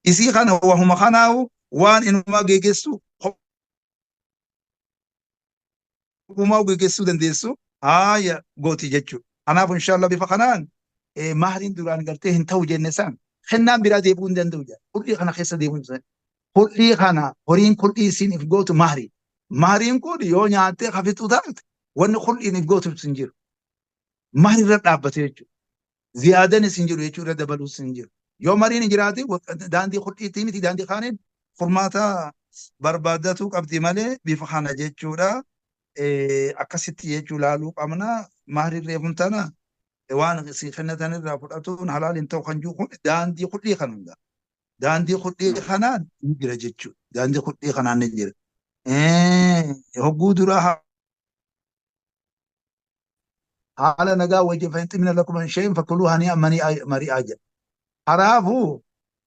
Isii kana wahuma kanaahu waan inumaa geegessu kophumaa geegessuu dandeessu haaya gooti jechuudha. Kanaaf inshallah bifa kanaan mahriin duraan gartee hin ta'u jenne san kennaan biraa deebi'uu hin danda'u jedha. Kul'ii kana keessa deebi'uu hin danda'u. Kul'ii kana horiin kul'ii isiin if gootu mahrii. Mahriin kun yoo nyaattee kafixu taate wanni kul'iin if gootu hin jiru. Mahrii irra dhaabbate jechuudha. Ziyaadanis hin jiru jechuudha irra dabaluus hin jiru. Yoo mariin hin jiraate daandii kul'iitii miti daandii kaaniin furmaata barbaaddatuu qabdi malee bifa kana jechuudha. Akkasitti jechuu laaluu qabna. Mahriin reefun tana waan si kennatan irraa fudhatuun halaal hin ta'u kan jiru kun daandii kul'ii kan hundaa. Daandii kul'ii kanaan ni jira jechuudha. Daandii kul'ii kanaan ni jira. Hogguu duraa haala nagaa wajjin fa in xibna lakum an shay'in fakuluu hanii'an mari'aa jedha. Kanaafuu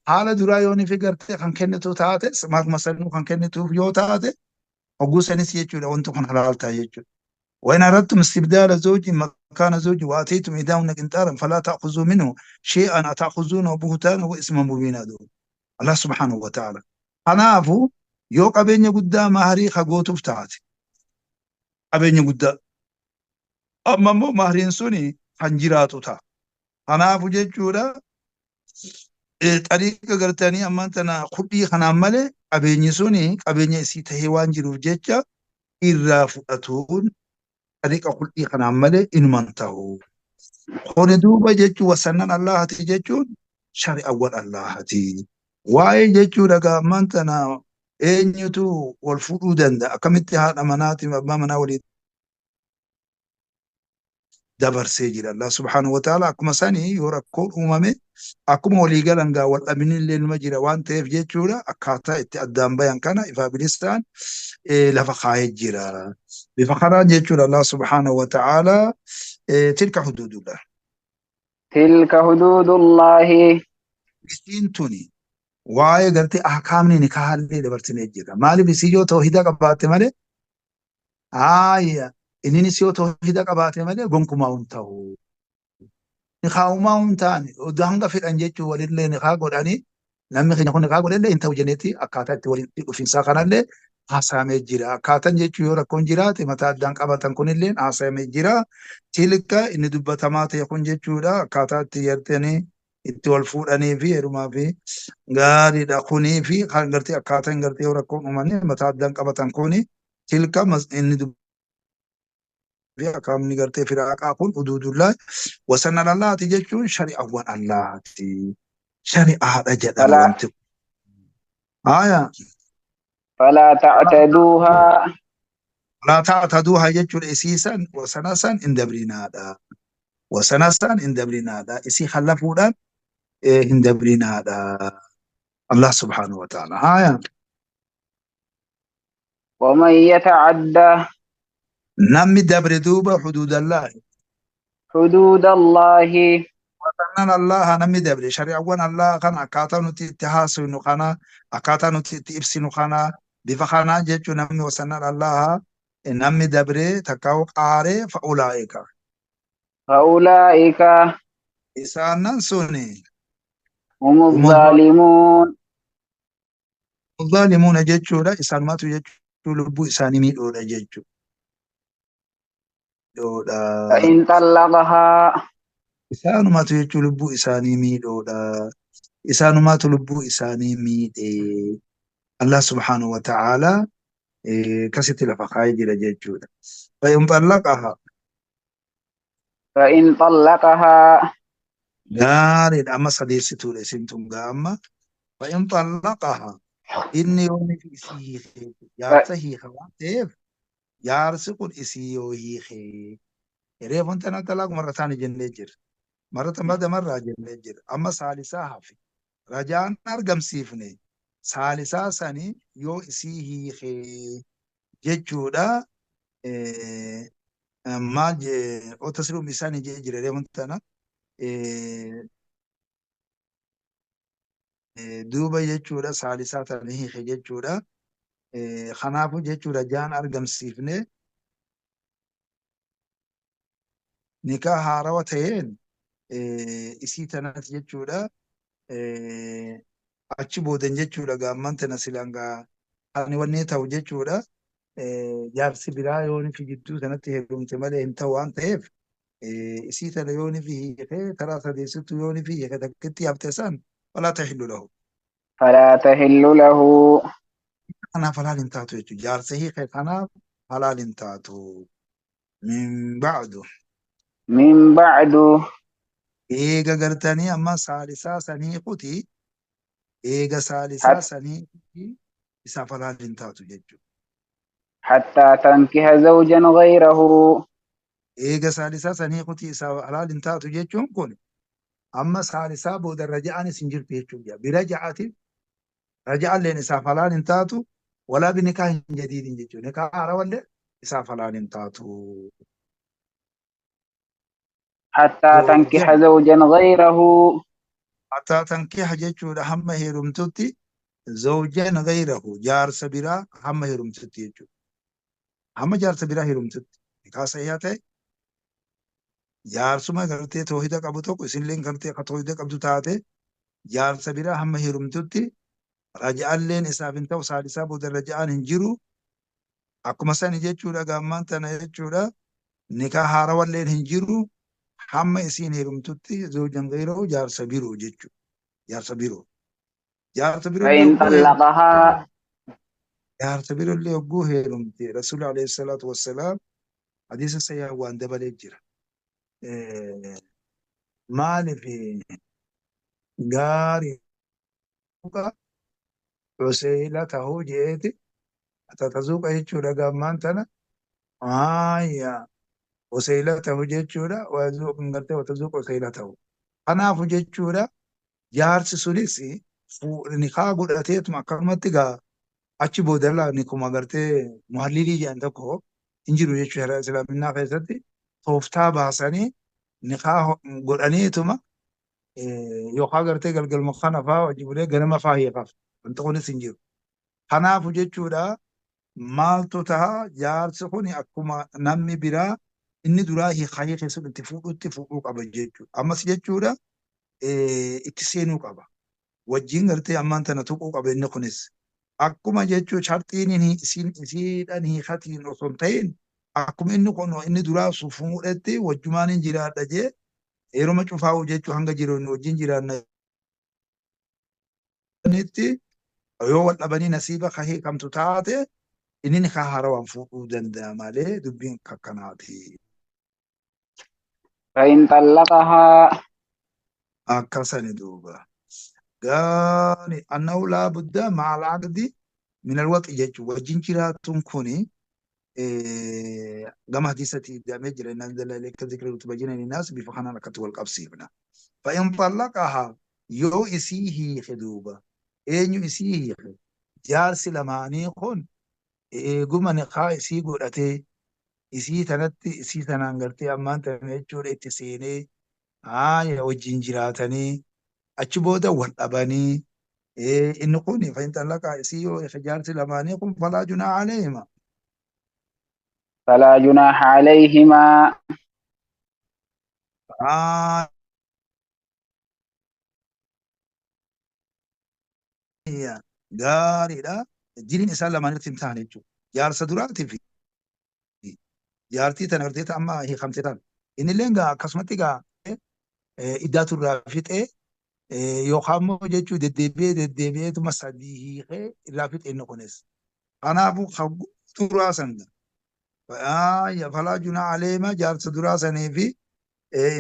haala duraa yoo ni fi gartee kan kennitu taate maakuma sanuu kan kennituuf yoo taate hogguu sanis jechuudha wanti kun halaal ta'a jechuudha. وإن أردتم استبدال زوج مكان زوج وآتيتم إحداهن قنطارا فلا تأخذوا منه شيئا أتأخذونه بهتانا وإثما مبينا دون الله سبحانه وتعالى. Kanaafuu yoo qabeenya guddaa maharii kagootuuf taate qabeenya guddaa amma immoo mahriin suni kan jiraatu ta'a. Kanaafu jechuudha xariiqa gartanii ammaan tana kudhii kanaan malee qabeenyi suni qabeenya isii tahee waan jiruuf jecha irraa fudhatuun xariiqa kudhii kanaan malee inuman ta'u. Kuni duuba jechuun wasannan Allahati jechuun shari'awwan Allahati. Waa'ee jechuudha gaa ammaan tana eenyutu wal fuudhuu danda'a? Akkamitti haadha manaatiin abbaa manaa walii dabarsee jira. Allah subhaanahu wa ta'ala akkuma sanii yoo rakkoon uumame akkuma walii galan gaa wal dhabinni illee numa jira waan ta'eef jechuudha akkaataa itti addaan bayan kana ifaa bilisaan lafa kaayee jira. Bifa kanaan jechuudha Allah subhaanahu wa ta'ala tilka huduudullah. Tilka huduudullaahi. Isiin tuni waa'ee gartee ahkaamni nikaahallee dabarsinee jira. Maaliif isii yoo tawhiida qabaatte malee haaya inninis yoo tawhiida qabaate malee gonkumaa hin ta'u. Nikaahumaa hin taane hanga fedhan jechuun walillee nikaa godhanii namni keenya kun nikaa godhellee hin ta'u jenneeti akkaataa itti walitti dhufinsaa kanallee haasa'amee jira. Akkaataan jechuun yoo rakkoon jiraate mataa addaan qabatan kunillee haasa'amee jira. Tilka inni dubbatamaa ta'e kun jechuudha akkaataa itti yartanii itti wal fuudhanii fi heerumaa fi gaariidha kunii fi kan gartee akkaataan gartee yoo rakkoon uumamne mataa addaan qabatan kuni tilka inni dubbii akaamni gartee firaaqaa kun huduudullaa wasannan Allaahati jechuun shari'awwan Allaahati. Shari'aadha jedhama wanti kun. Haaya. Falaa ta'taduuhaa. Falaa ta'taduuhaa jechuudha isii san wasana san hin dabrinaadha. Wasana san hin dabrinaadha. Isii hallafuudhaan hin dabrinaadha. Allah subhaanahu wa ta'ala. Haaya. Waman yata'adda. Namni dabre duuba huduudallaahi. Huduudallaahi. Wasannan Allaha namni dabre shari'awwan Allaha kana akkaataa nuti itti haasofnu kana akkaataa nuti itti ibsinu kana bifa kanaan jechuun namni wasannan Allaha namni dabre takkaa'u qaaree fa'ulaa'ika. Fa'ulaa'ika. Isaanan suni. Humu zaalimuun. Zaalimuuna jechuudha isaanumatu jechuun lubbuu isaanii miidhuudha jechuudha. Fa'in xallaqahaa. Isaanumatu jechuun lubbuu isaanii miidhuudha. Isaanumatu lubbuu isaanii miidhe. Allah subhaanahu wa ta'ala akkasitti lafa kaa'ee jira jechuudha. Fa'in xallaqahaa. Fa'in xallaqahaa. Gaariidha amma sadeessituudha isin tun gaa amma. Fa'in xallaqahaa. Inni yoo inni isii hiike jaarsa hiika waan ta'eef jaarsi kun isii yoo hiike reefuun tana talaaqu marrataan jennee jira. Marrata madamarraa jennee jira. Amma saalisaa hafe. Rajaan argamsiifne. Saalisaa sani yoo isii hiikee jechuudha. Maal jee otasilu bisaani jee jira deeman tana. Duuba jechuudha saalisaa tana hiike jechuudha. Kanaafuu jechuudha jaan argamsiifne nikaa haarawa ta'een isii tanatti jechuudha. Achi boodan jechuudha gaamman tana silaan gaa ani wanni ta'u jechuudha. Jaarsi biraa yoo nifi jidduu sanatti heerumte malee hin ta'u waan ta'eef isii tana yoo nifi hiikee karaa sadeessittu yoo nifi hiike takkitti hafte san falaa tahillu lahu. Falaa tahillu lahu. Kanaaf halaal hin taatu jechuudha. Jaarsa hiike kanaaf halaal hin taatu. Min ba'du. Min ba'du. Eega gartanii amma saalisaa sanii kuti eega saalisaa sanii kuti isaaf halaal hin taatu jechuudha. Hattaa tankiha zawjan ghayrahu. Eega saalisaa sanii kuti isaaf halaal hin taatu jechuun kun amma saalisaa booda raja'anis hin jirtu jechuudha. Biraja'atin raja'alleen isaaf halaal hin taatu walaa binikaahin jadiidin jechuudha. Nikaa haarawallee isaaf halaal hin taatu. Hattaa tankiha zawjan ghayrahu. Hattaa tankiha jechuudha hamma heerumtutti zawjan ghayrahu jaarsa biraa hamma heerumtutti jechuudha. Hamma jaarsa biraa heerumtutti nikaa sahihaa ta'e jaarsuma gartee toohida qabu tokko isinilleen gartee akka toohida qabdu taate jaarsa biraa hamma heerumtutti raja'alleen isaaf hin ta'u saalisaa booda raja'aan hin jiru. Akkuma sani jechuudha gaammaan tana jechuudha nikaa haarawalleen hin jiru hamma isiin heerumtutti zawjan ghayrahu jaarsa biroo jechuudha. Jaarsa biroo. Jaarsa biroo فإن طلقها jaarsa biroo illee hogguu heerumte Rasuulli alayhi salaatu wassalaam hadiisa sayyaa waan dabalee jira. Maaliif gaarii Useyla tahuu jeeti tatazuuqa jechuudha gammaan tana aayya Useyla tahu jechuudha wazuuqin gartee watazuuqa Useyla tahu. Kanaafu jechuudha jaarsi sunis nikaa godhateetuma akkanumatti gaa achi boodallaa nikuma gartee muhallilii jedhan tokko hin jiru jechuudha shari'aa islaaminaa keessatti tooftaa baasanii nikaa godhaniituma yookaan gartee galgalma kana faa wajji bulee ganama faa hiikaaf wanti kunis hin jiru. Kanaafu jechuudha maaltu ta'a jaarsi kun akkuma namni biraa inni duraa hiikaa hiikee sun itti fuudhutti fuudhuu qaba jechuudha. Ammas jechuudha itti seenuu qaba. Wajjin gartee ammaan tana tuquu qaba inni kunis. Akkuma jechuun sharxiin isiin isiidhaan hiikatiin osoo hin ta'in akkuma inni kun inni duraa sun fuudhetti wajjumaan hin jiraadha jee yeruma cufaa'u jechuun hanga jiru wajjin jiraanna yoo wal dhabanii nasiiba ka hiikamtu taate inni nikaa haarawaan fuudhuu danda'a malee dubbiin akkanaati. فإن طلقها Akkasani duuba. Gaani annahu laa budda ma'a al-aqdi min al-waxi jechuun wajjin jiraatuun kuni gama hadiisatti hidhamee jira. Inni anzala ilayka dhikra litubayyina linnaas bifa kanaan akkatti wal qabsiifna. Fa'in xallaqahaa yoo isii hiike duuba eenyu isii hiike jaarsi lamaanii kun eeguma nikaa isii godhatee isii tanatti isii tanaan gartee ammaan tana jechuudha itti seenee haaya wajjin jiraatanii achi booda wal dhabanii inni kun fa'in xallaqaa isii yoo jaarsi lamaanii kun falaa junaaha alayhima. فلا جناح عليهما Haaya gaariidha. Jiliin isaan lamaan irratti hin taane jechuudha. Jaarsa duraatii fi jaartii tana gartee amma hiikamte taana. Innillee gaa akkasumatti gaa iddaatu irraa fixee yookaan immoo jechuun deddeebi'ee deddeebi'eetuma sadii hiikee irraa fixe inni kunis. Kanaafuu kan duraa san falaa junaaha alayhima jaarsa duraa sanii fi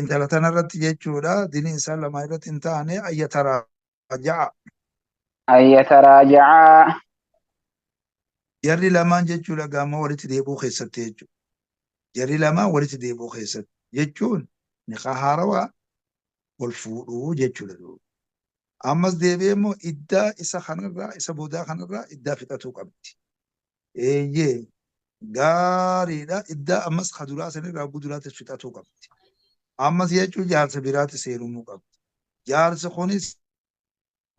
intala tanarratti jechuudha diniin isaan lamaan irratti hin taane ayya taraaja'a. أن يتراجعا Jarri lamaan jechuudha gaama walitti deebi'uu keessatti jechuudha. Jarri lamaan walitti deebi'uu keessatti jechuun nikaa haarawaa wal fuudhuu jechuudha. Ammas deebi'ee immoo iddaa isa kanarraa isa boodaa kanarraa iddaa fixatuu qabdi. Eeyyee gaariidha. Iddaa ammas kaduraa sanirraa guduraatis fixatuu qabdi. Ammas jechuun jaarsa biraatti seenumuu qabdi. Jaarsi kunis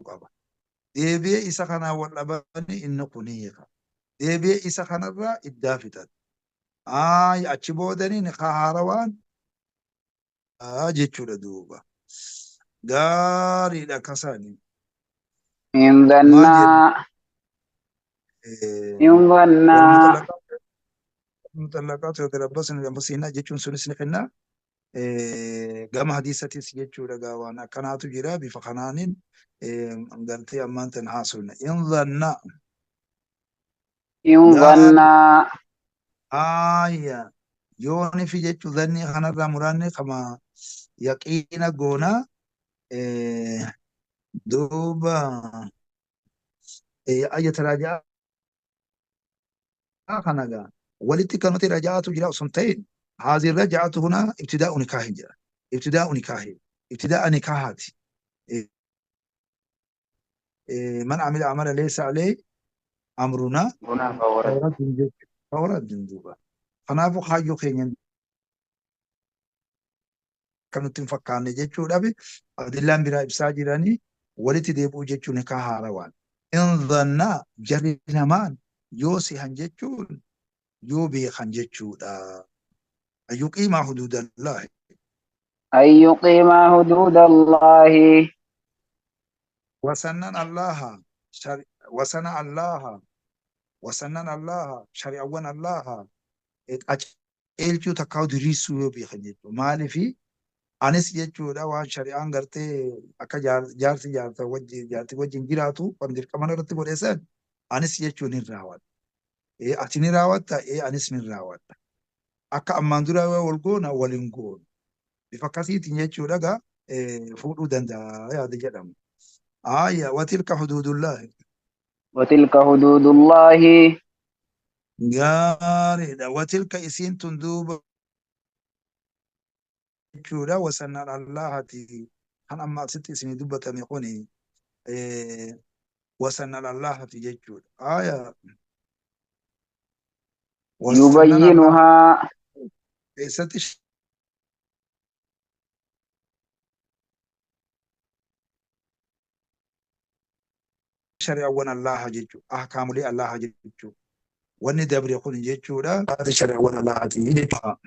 qaba. Deebi'ee isa kanaan wal dhabanii inni kun hiika. Deebi'ee isa kanarraa iddaa fixata. Ayi achi boodanii nikaa haarawaan jechuudha duuba. Gaariidha akkasaani. In Maal jenna? dhannaa. In dhannaa. Walmuxallaqaatu yatarabbasna bianfusihinna jechuun sunis ni kenna. Gama hadiisatis jechuudha gaa waan akkanaatu jira bifa kanaanin gartee ammaan tan haasofna. In dhanna In gaariidha. dhannaa. Aayya yooni fi jechuu dhannii kanarraa muraanni kama yaqiina goonaa duuba ayya taraajaa kana gaa walitti kanumatti rajaatu jira osoo hin ta'in haazii rajaatu huna ibtidaa'u nikaahin jedha. Ibtidaa'u nikaahin ibtidaa'a nikaahaati. Man amila amala laysa alayhi amrunaa Bunaa fawwarat. fawraddun jechuudha. Fawraddun duuba. Kanaafuu kaayyoo keenya akka nutti hin fakkaanne jechuudhaaf adillaan biraa ibsaa jiranii walitti deebi'uu jechuun nikaa haarawaan. In dhannaa jarri lamaan yoo sihan jechuun yoo beekan jechuudha. Ayyuqiimaa huduudallaahi. أن يقيما حدود الله. Wasannan Allaha wasana Allaha wasannan Allaha shari'awwan Allaha qaceelchuu takkaa diriirsuu yoo beekan jechuudha. Maaliifi anis jechuudha waan shari'aan gartee akka jaarsi jaarsa wajjin jaartii wajjin jiraatu kan dirqama irratti godhe san anis jechuun hin raawwadha. Ati ni raawwatta anis ni raawwadha. Akka ammaan dura yoo wal goona wal hin goonu. Bifa akkasiitiin jechuudha gaa fuudhuu danda'a yaada jedhamu. Aayya watilka huduudullaahi. وتلك حدود الله. Gaariidha. Watilka isiin tun duuba jechuudha wasannan Allahati kan amma asitti isinii dubbatame kuni wasannan Allahati jechuudha. Aaya wasannan Allah يبينها. keessatti shari'awwan Allaha jechuudha. Ahkaamulee Allaha jechuudha. Wanni dabre kun jechuudha shari'awwan Allahati jechuudha. Gaariidha.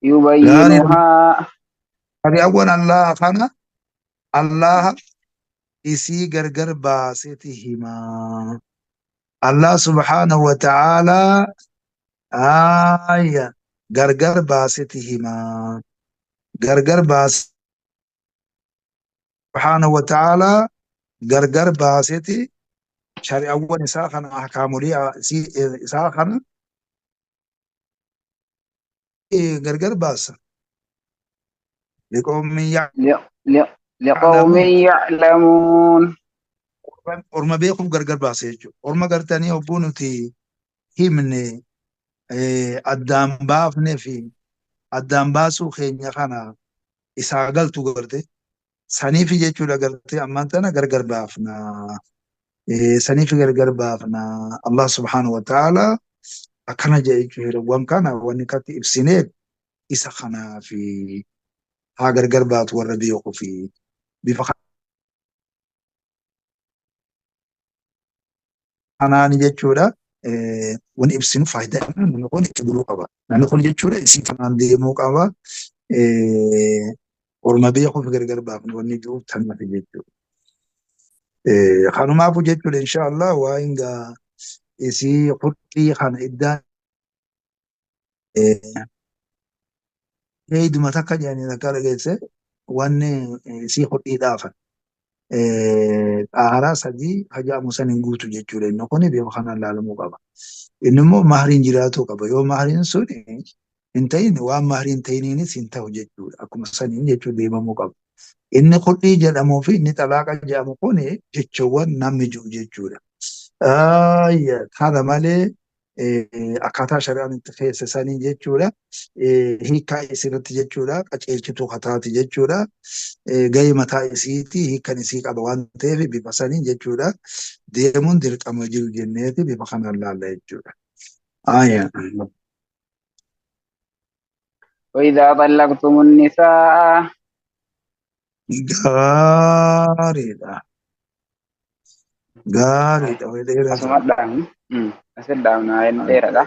يبينها. Shari'awwan Allaha kana Allaha isii gargar baaseeti himaa. Allah subhaanahu wa ta'aalaa aaya gargar baaseeti himaa. Gargar baase subhaanahu wa ta'aalaa gargar baaseeti shari'awwan isaa kana ahkaamulee isaa kana gargar baasa. Liqawmin لقوم ya'lamuun. يعلمون. Orma beekuuf gargar baase jechuudha. Orma gartanii hogguu nuti himne addaan baafnee fi addaan baasuu keenya kana isaa galtu garte saniif jechuudha gartee ammaan tana gargar baafna. Saniif gargar baafna. Allah subhaanahu wa ta'ala akkana jedhe jechuudha. Waan kana wanni katti ibsineef isa kanaafi haa gargar baatu warra beekuu fi bifa kanaan jechuudha. Wanni ibsinu faayidaa namni kun itti buluu qaba. Namni kun jechuudha isii kanaan deemuu qaba. Orma beekuuf gargar baafnu wanni jiruuf tanaaf jechuudha. Kanumaafu jechuudha inshaallah waa'in gaa isii qurxii kana iddaan heyduma takka jedhanii takka dhageesse wanni isii qurxii dhaafan. Xaaraa sadii hajaamu san hin guutu jechuudha. Inni kun bifa kanaan ilaalamuu qaba. Inni immoo mahriin jiraatuu qaba. Yoo mahriin sun hin ta'in waan mahriin hin ta'iniinis hin ta'u jechuudha. Akkuma saniin jechuun deemamuu qaba. Inni qurxii jedhamuu fi inni xalaaqa jedhamu kun jechoowwan namni jiru jechuudha. Kana malee Akkaataa shari'aan itti keessa sanii jechuudha. Hiikkaa isirratti jechuudha. Qajeelchituu kataati jechuudha. Gahee mataa isiiti hiikkan isii qaba waan ta'eef bifa sanii jechuudha. Deemuun dirqama jiru jenneeti bifa kanaan laalla jechuudha. Aya. وإذا طلقتم النساء Gaariidha. Gaariidha. Way dheeraa asuma ta'a. dhaabnu. Asit dhaabnu ayin dheeradha.